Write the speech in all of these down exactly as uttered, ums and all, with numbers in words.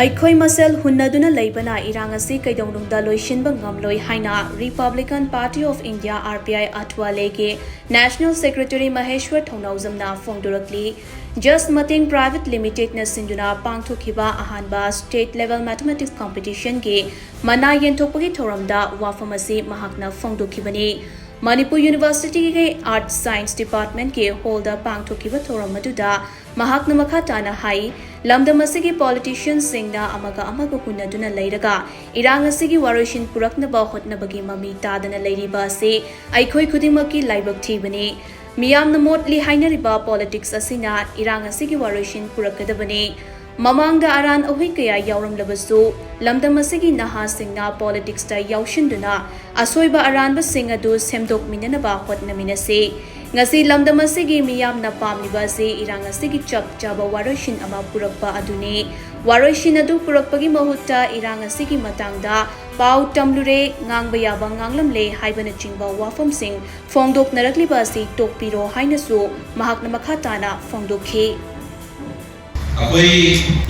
ꯑꯩꯈꯣꯏ ꯃꯁꯦꯜ ꯍꯨꯟꯅꯗꯨꯅ ꯂꯩꯕꯅ ꯏꯔꯥꯡ ꯑꯁꯤ ꯀꯩꯗꯧꯅꯨꯡꯗ ꯂꯣꯏꯁꯤꯟꯕ ꯉꯝꯂꯣꯏ ꯍꯥꯏꯅ Republican Party of India, R P I, ꯑꯊꯋꯥꯂꯦꯒꯤ National Secretary ꯃꯍꯦꯁ꯭ꯋꯔ ꯊꯧꯅꯥꯎꯖꯝꯅ ꯐꯣꯡꯗꯣꯔꯛꯂꯤ꯫ ꯖꯁ ꯃꯇꯦꯡ Private Limitedꯅ ꯁꯤꯟꯗꯨꯅ ꯄꯥꯡꯊꯣꯛꯈꯤꯕ ꯑꯍꯥꯟꯕ State Level Mathematics Competitionꯒꯤ ꯃꯅꯥ ꯌꯦꯟꯊꯣꯛꯄꯒꯤ ꯊꯧꯔꯝꯗ ꯋꯥꯐꯝ ꯑꯁꯤ ꯃꯍꯥꯛꯅ ꯐꯣꯡꯗꯣꯛꯈꯤꯕꯅꯤ꯫ ꯃꯅꯤꯄꯨꯔ Universityꯒꯤ Arts Science Departmentꯀꯤ hallꯗ ꯄꯥꯡꯊꯣꯛꯈꯤꯕ ꯊꯧꯔꯝ ꯑꯗꯨꯗ ꯃꯍꯥꯛꯅ ꯃꯈꯥ ꯇꯥꯅ ꯍꯥꯏ, ꯂꯝꯗꯝ ꯑꯁꯤꯒꯤ politicianꯁꯤꯡꯅ ꯑꯃꯒ ꯑꯃꯒ ꯍꯨꯟꯅꯗꯨꯅ ꯂꯩꯔꯒ ꯏꯔꯥꯡ ꯑꯁꯤꯒꯤ ꯋꯥꯔꯣꯏꯁꯤꯟ ꯄꯨꯔꯛꯅꯕ ꯍꯣꯠꯅꯕꯒꯤ ꯃꯃꯤ ꯇꯥꯗꯅ ꯂꯩꯔꯤꯕ ꯑꯁꯤ ꯑꯩꯈꯣꯏ ꯈꯨꯗꯤꯡꯃꯛꯀꯤ ꯂꯥꯏꯕꯛ ꯊꯤꯕꯅꯤ꯫ ꯃꯤꯌꯥꯝꯅ ꯃꯣꯠꯂꯤ ꯍꯥꯏꯅꯔꯤꯕ politics ꯑꯁꯤꯅ ꯏꯔꯥꯡ ꯑꯁꯤꯒꯤ ꯋꯥꯔꯣꯏꯁꯤꯟ ꯄꯨꯔꯛꯀꯗꯕꯅꯤ꯫ ꯃꯃꯥꯡꯗ ꯑꯔꯥꯟ ꯑꯍꯨꯏ ꯀꯌꯥ ꯌꯥꯎꯔꯝꯂꯕꯁꯨ, ꯂꯝꯗꯝ ꯑꯁꯤꯒꯤ ꯅꯍꯥꯁꯤꯡꯅ politicsꯇ ꯌꯥꯎꯁꯤꯟꯗꯨꯅ ꯑꯁꯣꯏꯕ ꯑꯔꯥꯟꯕꯁꯤꯡ ꯑꯗꯨ ꯁꯦꯝꯗꯣꯛꯃꯤꯟꯅꯅꯕ ꯍꯣꯠꯅꯃꯤꯟꯅꯁꯤ꯫ ꯉꯁꯤ ꯂꯝꯗꯝ ꯑꯁꯤꯒꯤ ꯃꯤꯌꯥꯝꯅ ꯄꯥꯝꯂꯤꯕ ꯑꯁꯤ ꯏꯔꯥꯡ ꯑꯁꯤꯒꯤ ꯆꯞ ꯆꯥꯕ ꯋꯥꯔꯣꯏꯁꯤꯟ ꯑꯃ ꯄꯨꯔꯛꯄ ꯑꯗꯨꯅꯤ꯫ ꯋꯥꯔꯣꯏꯁꯤꯟ ꯑꯗꯨ ꯄꯨꯔꯛꯄꯒꯤ ꯃꯍꯨꯠꯇ ꯏꯔꯥꯡ ꯑꯁꯤꯒꯤ ꯃꯇꯥꯡꯗ ꯄꯥꯎ ꯇꯝꯂꯨꯔꯦ, ꯉꯥꯡꯕ ꯌꯥꯕ ꯉꯥꯡꯂꯝꯂꯦ ꯍꯥꯏꯕꯅꯆꯤꯡꯕ ꯋꯥꯐꯝꯁꯤꯡ ꯐꯣꯡꯗꯣꯛꯅꯔꯛꯂꯤꯕ ꯑꯁꯤ ꯇꯣꯛꯄꯤꯔꯣ ꯍꯥꯏꯅꯁꯨ ꯃꯍꯥꯛꯅ ꯃꯈꯥ ꯇꯥꯅ ꯐꯣꯡꯗꯣꯛꯈꯤ꯫ ꯑꯩꯈꯣꯏ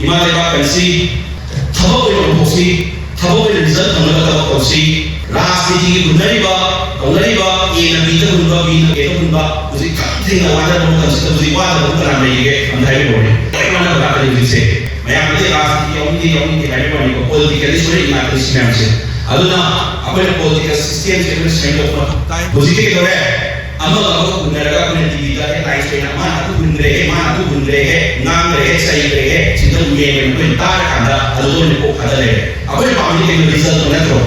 ꯏꯃꯥ ꯂꯩꯕꯥꯛ ꯑꯁꯤ ꯊꯕꯛ ꯑꯣꯏꯅ ꯑꯣꯟꯊꯣꯛꯁꯤ, ꯊꯕꯛ ꯑꯣꯏꯅ result ꯐꯪꯅꯕ ꯊꯕꯛ ꯇꯧꯁꯤ꯫ ꯔꯥꯖꯅꯤꯇꯤꯒꯤ ꯍꯨꯟꯅꯔꯤꯕ, ꯇꯧꯅꯔꯤꯕ, Aꯅ Bꯗ ꯍꯨꯟꯕ, Bꯅ Aꯗ ꯍꯨꯟꯕ, ꯍꯧꯖꯤꯛ ꯌꯥꯝ ꯊꯤꯅ ꯋꯥꯅꯔꯕ ꯃꯇꯝꯁꯤꯗ ꯍꯧꯖꯤꯛ ꯋꯥꯗꯕ ꯀꯅꯥ ꯂꯩꯔꯤꯒꯦ? ꯑꯝꯇ ꯍꯥꯏꯕꯤꯔꯛꯑꯣꯅꯦ꯫ ꯂꯣꯏ ꯋꯥꯅꯕ ꯉꯥꯛꯇꯅꯤ ꯍꯧꯖꯤꯛꯁꯦ꯫ ꯃꯌꯥꯝꯅꯗꯤ ꯔꯥꯖꯅꯤꯇꯤ ꯌꯥꯎꯅꯤꯡꯗꯦ, ꯌꯥꯎꯅꯤꯡꯗꯦ ꯍꯥꯏꯕ ꯋꯥꯅꯤꯀꯣ, politically ꯁꯣꯏꯔꯛꯏ ꯉꯥꯛꯇꯅꯤ ꯁꯤ ꯃꯌꯥꯝꯁꯦ꯫ ꯑꯗꯨꯅ ꯑꯩꯈꯣꯏꯅ political systemꯁꯦ ꯑꯩꯈꯣꯏꯅ ꯁꯦꯝꯗꯣꯛꯄ ꯃꯊꯧ ꯇꯥꯏ꯫ ꯍꯧꯖꯤꯛꯇꯤ ꯀꯩꯗꯧꯔꯦ? ꯑꯃꯒ ꯑꯃꯒ ꯍꯨꯟꯅꯔꯒ ꯑꯩꯈꯣꯏꯅ TVꯗ headlineꯁ ꯑꯣꯏꯅ ꯃꯥꯅ ꯑꯗꯨ ꯍꯨꯟꯈ꯭ꯔꯦꯍꯦ, ꯃꯥꯅ ꯑꯗꯨ ꯍꯨꯟꯈ꯭ꯔꯦꯍꯦ, ꯉꯥꯡꯈ꯭ꯔꯦꯍꯦ, ꯆꯩꯈ꯭ꯔꯦꯍꯦ, ꯁꯤꯗ ꯃꯦꯟ ꯑꯣꯏꯅ ꯑꯩꯈꯣꯏꯅ ꯇꯥꯔꯀꯥꯟꯗ ꯑꯗꯨꯗ ꯑꯣꯏꯅ ꯀꯣꯛ ꯊꯥꯗ ꯂꯩꯔꯦ꯫ ꯑꯩꯈꯣꯏꯅ ꯄꯥꯝꯃꯤꯗꯤ ꯀꯩꯅꯣ? Resultꯇꯣ ꯅꯠꯇ꯭ꯔꯣ?